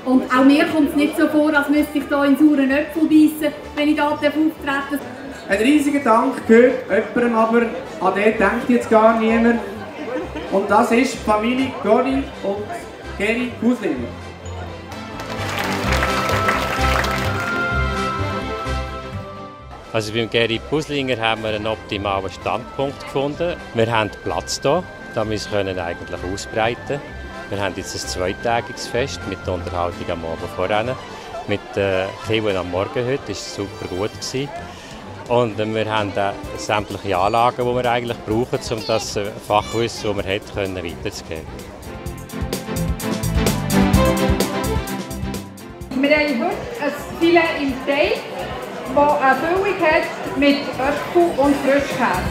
Und auch mir kommt es nicht so vor, als müsste ich hier in sauren Äpfel beißen, wenn ich hier auftreten darf. Ein riesiger Dank gehört jemandem, aber an den denkt jetzt gar niemand. Und das ist die Familie Gori und Geri Puslinger. Also beim Geri Puslinger haben wir einen optimalen Standpunkt gefunden. Wir haben Platz hier, damit wir uns eigentlich ausbreiten. Wir haben jetzt ein zweitägiges Fest mit der Unterhaltung am Abend voran. Mit Kielen am Morgen heute, das war super gut. Und wir haben sämtliche Anlagen, die wir eigentlich brauchen, um das Fachwissen, das wir haben, weiterzugeben. Wir haben heute ein Filet im Teig, das eine Füllung hat mit Äpfel und Frischkäse.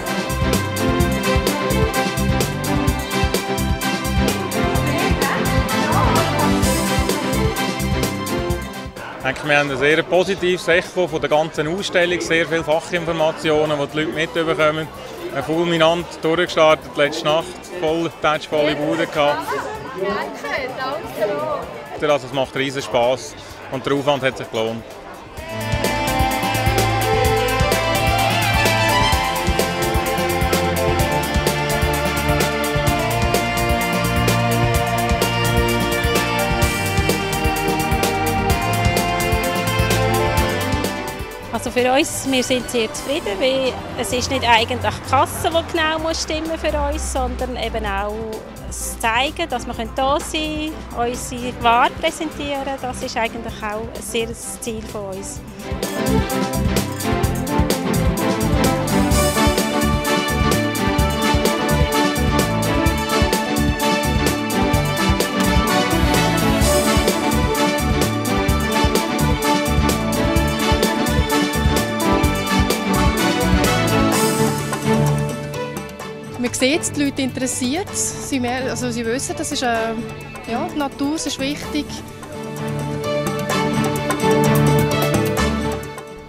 Ich denke, wir haben ein sehr positives Echo von der ganzen Ausstellung, sehr viele Fachinformationen, die die Leute mitbekommen. Fulminant durchgestartet, letzte Nacht volle Bude gehabt. Also es macht riesen Spass und der Aufwand hat sich gelohnt. Also für uns, wir sind sehr zufrieden, weil es ist nicht eigentlich die Kasse, die genau stimmen für uns, sondern eben auch das Zeigen, dass wir da sein können, unsere Ware präsentieren, das ist eigentlich auch ein sehr Ziel von uns. Man sieht, die Leute interessiert es. Sie wissen, das ist, die Natur ist wichtig.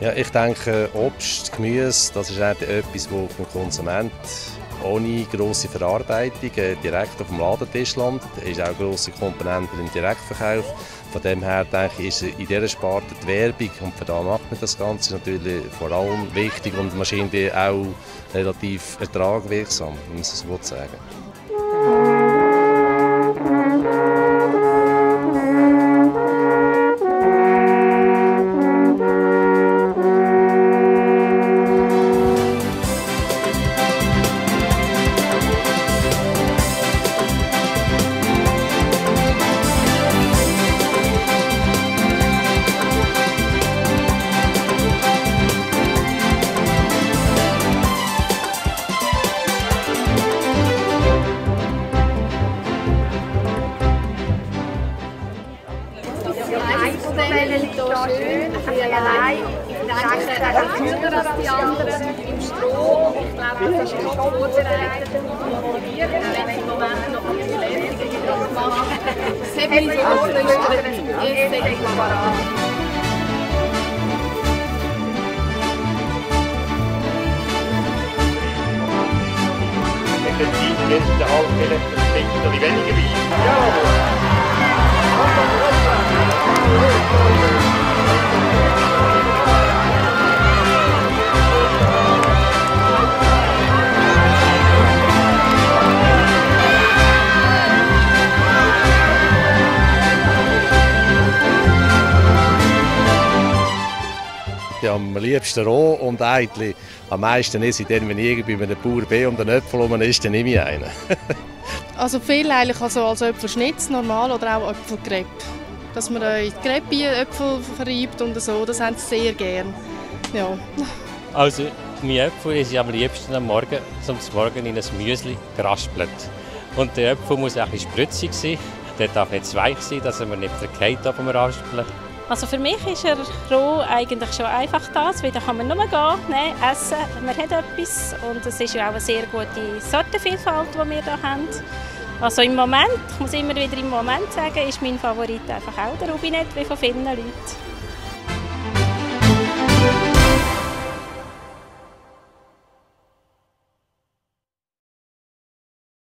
Ja, ich denke, Obst, Gemüse, das ist etwas, das für den Konsument ohne grosse Verarbeitung direkt auf dem Ladentisch landet. Es ist auch eine grosse Komponente im Direktverkauf. Von dem her denke ich, ist in dieser Sparte die Werbung, und für da macht man das Ganze natürlich vor allem wichtig und wahrscheinlich auch relativ ertragwirksam, wenn man es so sagen will. Schön, vielerlei. Ich danke schöner als die anderen im Stroh. Ich glaube, das ist top vorbereitet und wir werden im Moment noch ein Lehrlinge machen. Das haben wir so vorgestellt, jetzt denke ich mal. Jetzt der Halbfehler, das trinkt noch die weniger Wein. Ja! Ja, am liebsten roh und eigentlich am meisten ist es dann, wenn ich irgendwie bei einem Bauer bin und einen Äpfel rum ist, dann nehme ich einen. Also viel eigentlich als Äpfelschnitz normal oder auch Äpfelcrepe. Dass man in die Crepe Äpfel verreibt und so, das haben sie sehr gern. Ja. Also mein Äpfel ist am liebsten am Morgen, zum Morgen in ein Müsli geraspelt. Und der Äpfel muss auch ein bisschen spritzig sein, der darf nicht zu weich sein, dass er nicht verkehrt auf dem Raspeln. Also für mich ist er roh eigentlich schon einfach das, weil da kann man nur gehen, nehmen, essen, man hat etwas und es ist ja auch eine sehr gute Sortenvielfalt, die wir hier haben. Also im Moment, ich muss immer wieder im Moment sagen, ist mein Favorit einfach auch der Rubinett, wie von vielen Leuten.